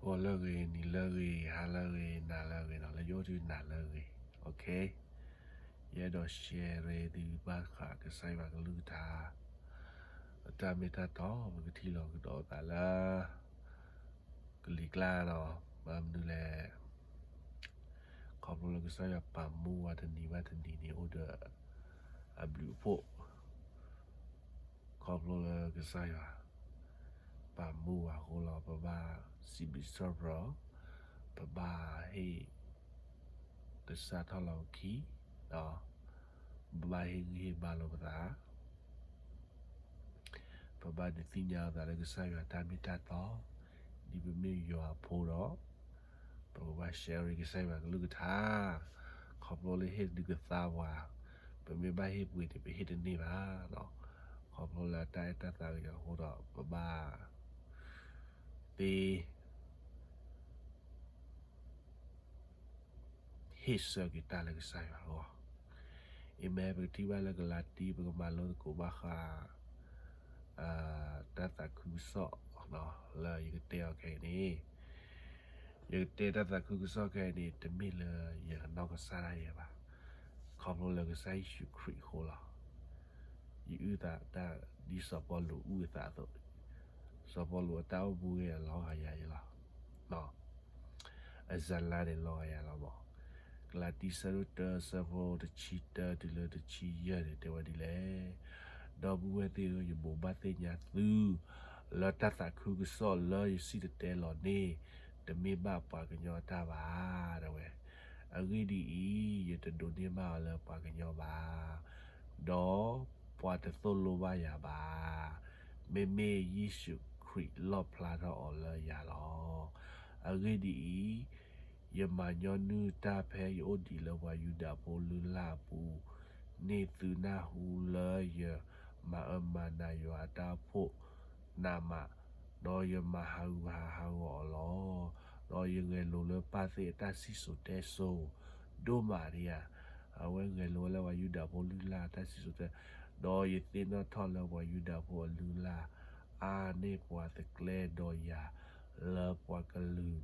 ဂီၤလၢအဂ့ၤ, နံၤလၢအဂ့ၤ, ဟါလၢအဂ့ၤ, နၤလၢအဂ့ၤနီၤ, လၢယအိၣ်တုၤနၤလၢအဂ့ၤ, ယအဲၣ်ဒိး share သုဘၣ်ဃးကစၢ်ယွၤကလုၢ်ကထါ, အတၢ်မ့ၢ်တၢ်တီ ပကထံၣ်လိာ်ကဒီးသးလၢ ကလံၤကျါနီၤ, ဘၣ်မနုၤလဲၣ်, ခီဖျိလၢကစၢ်ယွၤပာ်မူဝဲတနံၤဘၣ်တနံၤန့ၣ် အိၣ်ဒီးအဘျုးအဖှိၣ် ခီဖျိလၢကစၢ်ယွၤ ပာ်မူဝဲအဃိလီၤ, ပဘၣ်စံးဘျုးစံးဖှိၣ်, ပဘၣ်ဟ့ၣ် ကစၢ်ထီၣ်လီၤပခံ, ပဘၣ်ဟ့ၣ်ဂံၢ်ဟ့ၣ်ဘါလိာ်ပသး, ပဘၣ်ဒုးသ့ၣ်ညါအသးလၢကစၢ်ယွၤတၢ်မ့ၢ်တၢ်တီ, ဒ်ပမ့ၢ်ယွၤအဖိဒီး ပကဘၣ် share ကစၢ်ယွၤကလုၢ်ကထါ, ခီဖျိလၢဟ့ၣ်တဒုကသါပှၤ, ပမ့ၢ်ဘၣ်ဟ့ၣ်ပှ့ၤန့ၣ် ပဟ့ၣ်တန့ၢ်ဘၣ်, ခီဖျိလၢတၢ်အဲၣ်တၢ်သးကညီၤအဃိဒီး ပဘၣ်သ့ ဟ့ၣ်ဆၢက့ၤတၢ်လၢကစၢ်ယွၤအဂီၢ်. အၤမ့ၣ်, ပကထံၣ်ဘၣ်လၢကလၤတံ ပကမၤလိသကိးဘၣ်ဃး တၢ်သးခုကစီၣ် လၢယကတဲအီၤခဲအံၤန့ၣ်, ယကတဲတၢ်သးခုကစီၣ်ခဲအံၤန့ၣ် တမ့ၢ်လၢယနီၢ်ကစၢ်ဒၣ်ယဲဘၣ်, ခီဖျိလၢကစၢ်ယ့ၣ်ၡူးခရံာ်အဃိလီၤ. ယအုၣ်သးတၢ်ဒ်စီၤပီလူးအုၣ်အသးအသိး, စီၤပီလူးအတၢ်အိၣ်မူဂ့ၤအလီၤဂာ်ယၤအံၤလီၤ. အစလါန့ၣ်လီၤဂာ်ယၤလီၤမး. ကလၤတံ ဆၢဒိၣ်တၢ ဆၢဖိတဆံတၢတုၤလၢတဆံယဲၢ်န့ၣ် တဲဝဲဒ်လဲၣ်, ဒီပုၢ်ဝဲၢ်သ့ၣ်ဧၢ, ယဘိးဘၣ်သ့ၣ်ညါသု လၢတၢ်သးခုကစီၣ်လၢယစံၣ်တဲၤတဲလီၤန့ၣ် တမ့ၢ်ဘၣ်ပှၤကညီအတၢ်ဘၣ်, တဲဝဲ. အဂ့ၢ်ဒ်အံၤ, ယတဒိးန့ၢ်ဘၣ်အီၤလၢပှၤကညီဘၣ်, ဒီးပှၤတသိၣ်လိဘၣ်ယၤဘၣ်. မ့မ့ၢ်ယ့ၣ်ၡူးခရံာ်လီၣ်ဖျါထီၣ်အီၤလၢယၤလီၤ. အဂ့ၢ်ဒ်အံၤ, ယမၤညီနုၢ်တၢ်ဖဲယအိၣ်ဒံးလၢပှၤယူဒၤဖိလုၢ်လၢ်အပူၤန့ၣ် သုနၢ်ဟူလၢယမၤအၢမၤနးယွၤအတၢ်အိၣ်ဖှိၣ်နးမး, ဒီးယမၤဟးဂူာ်ဟးဂီၤအီၤလီၤ. ဒီးယဂဲၤလိာ်လၢပၢ်သ့ၣ်အတၢ်စံၣ်စိၤတဲစိၤ ဒိၣ်မးဒံးဧါ. အဝဲဂဲၤလိာ်ဝဲလၢပှၤယူဒၤဖိလုၢ်လၢ်အတၢ်စံၣ်စိၤတဲ, ဒီးယသ့ၣ်နီၣ်ထီၣ်လၢပှၤယူဒၤဖိအလုၢ်လၢ် အါန့ၢ်ပှၤသကျဲဒီးယၤ လၢပှၤကလုာ်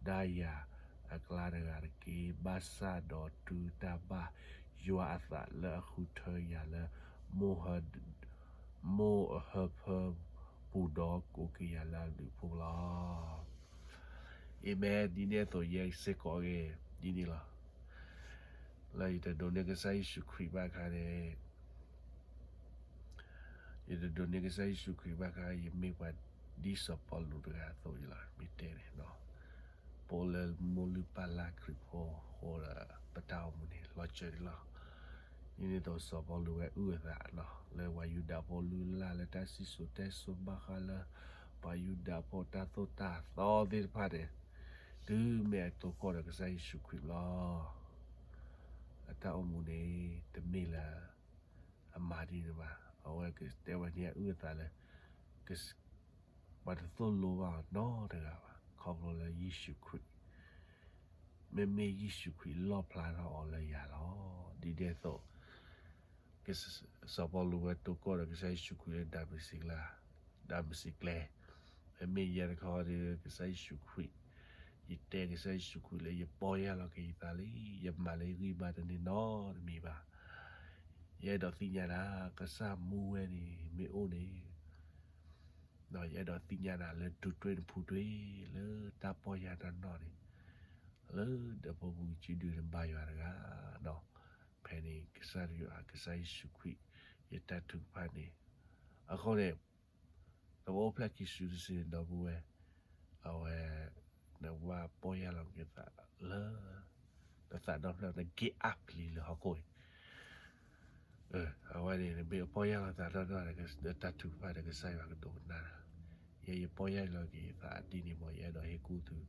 ဒၣ်ယၤအကျါတဂၤတက့ၢ်. ဘၣ်ဆၣ်ဒီးတုၤတၢ်ဘၣ်ယွၤအသးလၢအဃုထၢယၤလၢ မိၢ်အဟၢဖၢပူၤဒီးကိးက့ၤယၤလၢအဘျုးအဖှိၣ်လီၤ. အၤမ့ၣ်, ဒ်န့ၣ်အသိးယဲစ့ၢ်ကီးဂ့ၤဒ်န့ၣ်လီၤ. လၢယတဒိးန့ၢ်ကစၢ်ယ့ၣ်ၡူးခရံာ်ဘၣ်အခါန့ၣ် ယတဒိးန့ၢ်ကစၢ်ယ့ၣ်ၡူးခရံာ်ဘၣ်အခါ ယမ့ၢ်ပှၤဒ်စီၤပီလူးတဂၤအသိးအံၤလီၤ. မ့ၢ်တဲန့ၣ် ပအိၣ်လၢမိၢ်လုၢ်ပၢ်လၢ်ခရံာ်ဖိအဃိဒီး ပတၢ်အိၣ်မူန့ၣ် လီၤစၢၤန့ၣ်လီၤ. ဒ်န့ၣ်အသိးစီၤပီလူးဝဲအုၣ်အသးနီၤ လၢပှၤယူဒၤဖိလုၢ်လၢ်လၢတၢ်စံၣ်စိၤတဲစိၤဘၣ်ဃးလၢ ပှၤယူဒၤဖိတၢ်သိၣ်တၢ်သီသ့ၣ်တဖၣ်န့ၣ် တုၤမ့ၢ်အတိၢ်ကီၢ်ဒီးကစၢ်ယ့ၣ်ၡူးခရံာ်လီၤ အတၢ်အိၣ်မူန့ၣ် တမ့ၢ်လၢ အမၤဒ်န့ၣ်ဘၣ်. အဝဲကတဲဝဲန့ၣ်အုၣ်အသးလၢ ပှၤတသိၣ်လိဘၣ်အီၤနီတဂၤဘၣ် ခီဖျိလၢယ့ၣ်ၡူးခရံာ်, မ့မ့ၢ်ယ့ၣ်ၡူးခရံာ်လီၣ်ဖျါထီၣ်အီၤလၢယၤလီၤ. ဒ်န့ၣ်အသိး စီၤပီလူးဝဲတိၢ်ကီၢ်ဒီးကစၢ်ယ့ၣ်ၡူးခရံာ်လၢဒၤမစ့းကျါ, ဒၤမစ့းကျဲ, မ့မ့ၢ်ယဲတခီဒီး ကစၢ်ယ့ၣ်ၡူးခရံာ်, ယတဲကစၢ်ယ့ၣ်ၡူးခရံာ်လၢယပီၢ်ယၢ်လီၤက့ၤယသးလံ, ယမၤလၢယဂံၢ်ဘါတန့ၢ်နီတမံၤဘၣ်. ယအဲၣ်ဒိးသ့ၣ်ညါနၤ ကစၢ်မူဝဲန့ၣ်မ့ၢ်အိၣ်န့ၣ် ဒီးယအဲၣ်ဒိးသ့ၣ်ညါနၤလၢဒူၣ်တြ့ၣ်နဖူတြ့ၣ် လၢတၢ်ပီၢ်ယၢ်တၢ်နီၢ်န့ၣ် လၢဒီဖိပူၤကစုဒုန့ၣ်ဘါယွၤတဂၤဒီး ဖဲန့ၣ်ကစၢ်ယွၤ ကစၢ်ယ့ၣ်ၡူးခရံာ် ယတၢ်ထုကဖၣ်န့ၣ် အဃိန့ၣ် နကအိၣ်ဖျဲၣ်ခံစုတစုန့ၣ် ဒီပုၢ်ဝဲၢ် အဝဲ နကဘၣ်ပီၢ်ယၢ်လီၤက့ၤသးလၢ နသးဒီဖျၢၣ် နက့အါပျံၤလၢဟီၣ်ခိၣ်အံၤ အဝဲန့ၣ် နမ့ၢ်ပီၢ်ယၢ်လီၤသးဒီဒီ နတၢ်ထုကဖၣ်ဒီးကစၢ်ယွၤကဒိကနၣ်နၤ. ယဲယပီၢ်ယၢ်လီၤက့ၤယသးဒ်န့ၣ်မး ယအဲၣ်ဒိးဟ့ၣ်ကူၣ်သု,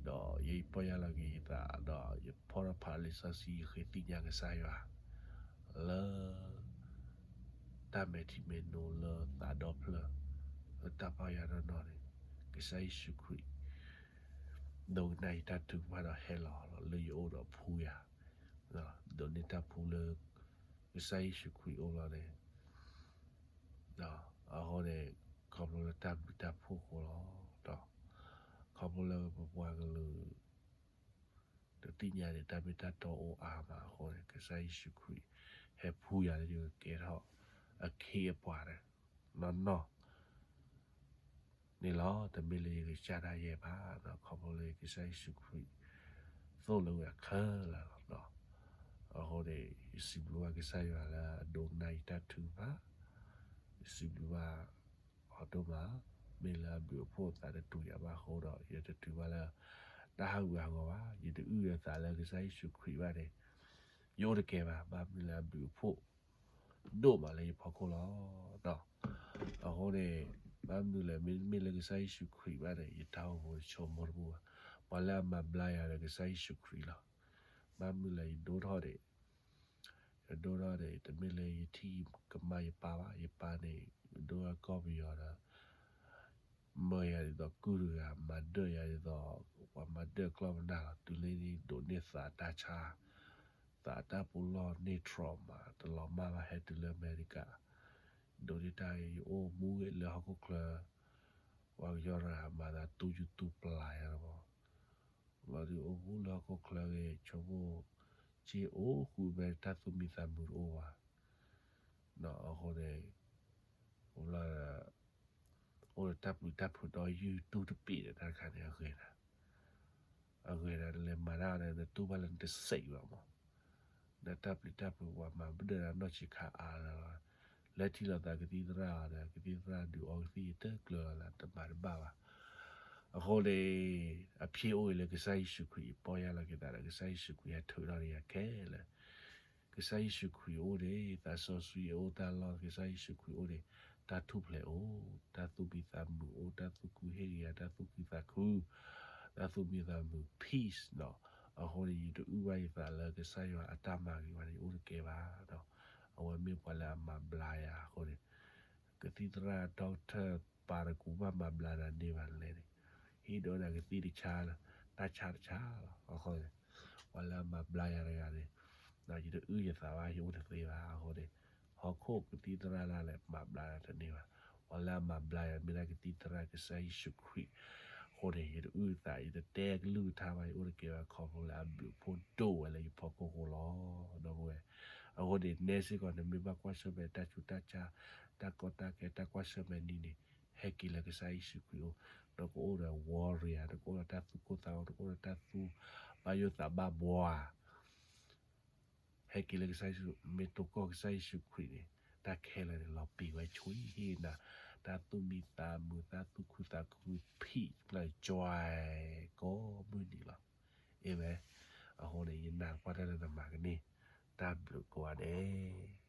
ဒီးယပီၢ်ယၢ်လီၤက့ၤယသးဒီး ယဖီၣ်ထီၣ်ဖးလံာ်စီဆှံ ယဃ့သ့ၣ်ညါကစၢ်ယွၤ လၢ တၢ်မဲာ်ထံမဲာ်နိလၢသးဒီဖျၢၣ် လၢတၢ်ပီၢ်ယၢ်နီၢ်နီၢ်န့ၣ် ကစၢ်ယ့ၣ်ၡူးခရံာ် ဒိကနၣ်ယတၢ်ထုကဖၣ်ဒီးဟဲလီၤလၢယအိၣ်ဒီးဖှူယၤ, ဒိးန့ၢ်တၢ်ဖှူလၢ ကစၢ်ယ့ၣ်ၡူးခရံာ်အအိၣ်လီၤန့ၣ် အဃိန့ၣ် ခီဖျိလၢတၢ်ဘျုးတၢ်ဖှိၣ်အဃိလီၤ. ဒီး ခီ ခီဖျိလၢပပှၤကလုာ် တသ့ၣ်ညါန့ၣ် တၢ်မ့ၢ်တၢ်တီအိၣ်အါမးအဃိန့ၣ် ကစၢ်ယ့ၣ်ၡူးခရံာ် ဟဲဖှူယၤလၢယကကဲထီၣ် အခ့အပှၤန့ၣ် နီၢ်နီၢ် န့ၣ်လီၤ. တမ့ၢ်လၢယကစၢ်ဒၣ်ယဲဘၣ်, ခီဖျိလၢကစၢ်ယ့ၣ်ၡူးခရံာ် သိၣ်လိဝဲခဲလၢာ်လီၤ. အဃိန့ၣ် ယစံးဘျုးဘၣ်ကစၢ်ယွၤလၢအဒိကနၣ်ယတၢ်ထုကဖၣ်, ယစံးဘျုးဘၣ်အီၤဒိၣ်မး, မ့ၢ်လၢအဘျုးအဖှိၣ်အသးတတူာ်ယၤဘၣ်အဃိဒီး ယတတုၤဘၣ်လၢ တၢ်ဟးဂူာ်ဟးဂီၤဘၣ်, ယတအုၣ်အသးလၢကစၢ်ယ့ၣ်ၡူးခရံာ်ဘၣ်န့ၣ် ယအိၣ်တကဲဘၣ်, ဘၣ်မနုၤလၢအဘျုးအဖှိၣ် ဒိၣ်မးလၢယဖီခိၣ်လီၤ. အဃိန့ၣ် ဘၣ်မနုၤလဲၣ် မ့တမ့ၢ်လၢကစၢ်ယ့ၣ်ၡူးခရံာ်ဘၣ်န့ၣ် ယတၢ်အိၣ်မူတဆိကမိၣ်တဘၣ်ဘၣ်. ပှၤလၢအမၤဘျါယၤဒီးကစၢ်ယ့ၣ်ၡူးခရံာ်လီၤ. ဘၣ်မနုၤလဲၣ်ယဒိၣ်ထီၣ်န့ၣ် ယဒိၣ်ထီၣ်န့ၣ် တမ့ၢ်လၢယထံၣ်ကမၣ်ယပၢ်ဘၣ်, ယပၢ်န့ၣ် ယဒိၣ်ထီၣ်ကီၢ်ပယီၤဒီး မၢယၤဒ်သိးကုၢ်တဂၤ, မၤဒၢၣ်ယၤဒ်သိး ပှၤမၤဒၢၣ်ကျီၢ်ပနၢ်လီၤ. တုၤလၢဒိးန့ၢ်သးတၢ်ဆါ, သးတၢ်ပူၤလီၢ်န့ၢ် trauma တလီၤမၢ်ဘၣ်, ဟဲတုၤလၢအမဲရကၤ ဒိးန့ၢ်တၢ်ဂ့ၤ, ယအိၣ်မူဂ့ၤလၢဟီၣ်ခိၣ်ချၢ, ပှၤကညီတဂၤမၤသးသူယူၤသူပျၢ်ယၤလီၤ. လီၤဒုးအိၣ်မူလၢဟီၣ်ခိၣ်ချၢဂ့ၤ, ဆိကမိၣ် က့အိၣ်ဃုာ်ဖဲတၢ်သူၣ်မံသးမုာ်တအိၣ်ဘၣ်. အဃိန့ၣ် အိၣ်လၢ အိၣ်လၢတၢ်ပျံၤတၢ်ဖုးဒီး ယူၤတူၢ်တပ့ၤဒီးတၢ်တခါန့ၣ် အဂ့ၤဒၣ်, အဂ့ၤဒၣ် နလဲၤမၤတၢ်ဒီး နတူၢ်ဘၣ်လၢနတစဲးဘၣ်မး, နတၢ်ပျံၤတၢ်ဖုး ပှၤမၤဘၣ်ဒၢးဒီးနီၢ်ဆံးခါအါလီၤ, လဲၤထံၣ်လိာ်သးကသံၣ်သရၣ်အီၤဒီး ကသံၣ်သရၣ်ဒုးအီကသံၣ်တကျၢၤလီၤလၢတမၤတဘၣ်ဘၣ်. အဃိန့ၣ် အဖျ့အိၣ်အံၤလၢကစၢ်ယ့ၣ်ၡူးခရံာ် ယပီၢ်ယၢ်လီၤက့ၤသးဒီး ကစၢ်ယ့ၣ်ၡူးခရံာ်ဟဲထုးထီၣ်န့ၢ်ယၤခဲလၢာ် ကစၢ်ယ့ၣ်ၡူးခရံာ်အိၣ်န့ၣ် သးစီဆှံအိၣ်တၢ်လီၢ်, ကစၢ်ယ့ၣ်ၡူးခရံာ်အိၣ်န့ၣ် တၢ်ထူၣ်ဖျဲးအိၣ်, တၢ်သူၣ်မံသးမုာ်အိၣ်, တၢ်သူၣ်ခုဟ့ၣ်ဂ့ၤ, တၢ်သူၣ်ခုသးခု, တၢ်သူၣ်မံသးမုာ် peace နီၤ. အဃိန့ၣ် ယတအုၣ်ဘၣ်ယသးလၢကစၢ်ယွၤအတၢ်မၤဂ့ၤဘၣ်န့ၣ် ယအိၣ်တကဲဘၣ်ဒီး အဝဲမ့ၢ်ပှၤလၢအမၤဘျါယၤအဃိန့ၣ် ကသံၣ်သရၣ် doctor ပၤတကူဘၣ်မၤဘျါနၤန့ၢ်ဘၣ်လဲၣ်န့ၣ် ဟံးဒိးနၤကသံၣ်တဆါလီၤ, တၢ်ဆါတဆါလီၤ. အဃိန့ၣ် ပှၤလၢအမၤဘျါယၤတဂၤန့ၣ် ယတအုၣ်ယသးဘၣ်, ယအိၣ်တသ့ဘၣ်. အဃိန့ၣ် ဟီၣ်ခိၣ်ကသံၣ်သရၣ်လၢ်လၢ်မၤဘျါယၤတန့ၢ်ဘၣ်. ပှၤလၢအမၤဘျါယၤမ့ၢ်ဒၣ်ကသံၣ်သရၣ်ကစၢ်ယ့ၣ်ၡူးခရံာ်. အဃိန့ၣ် ယတအုၣ်ယသး ယတတဲကလုၢ်ကထါဘၣ်, ယအိၣ်တကဲဘၣ် ခီဖျိလၢအဘျုးအဖှိၣ်ဒိၣ်ဝဲလၢယဖီခိၣ်အဃိလီၤ. ဒီပုၢ်ဝဲၢ်, အဃိန့ၣ် နဲစ့ၢ်ကီး နမ့ၢ်ဘၣ်ကွၢ်ဆၢၣ်မဲာ်တၢ်ဆူးတၢ်ဆါ, တၢ်ကီတၢ်ခဲ တၢ်ကွၢ်ဆၢၣ်မဲာ်နံၤန့ၣ် ဟဲက့ၤလၢကစၢ်ယ့ၣ်ၡူးခရံာ်အအိၣ်, နကအိၣ်ဒီး warrior, နကအိၣ်ဒီးတၢ်သူၣ်ကိၢ်သးဂီၤ, နကအိၣ်ဒီးတၢ်သူဘၣ်ယိၣ်သးဘၣ်ဘှီဧါ. ဟဲက့ၤလၢကစၢ်ယ့ၣ်ၡူး, မ့ၢ်တိၢ်ကီၢ်ကစၢ်ယ့ၣ်ၡူးခရံာ်န့ၣ် တၢ်ခဲလၢာ်န့ၣ် လီၤပံာ်ဝဲဆှံနၤ, တၢ်သူၣ်မံသးမုာ်, တၢ်သူၣ်ခုသးခု peace ကျၢၤကွံာ် ကိးမုၢ်နံၤလီၤ. အၤမ့ၣ်. အဃိန့ၣ် ယနာ်သပှၢ်တၢၢ်လၢနမၤကန့ၢ် တၢ်ဘျုးကိးဂၤဒဲး.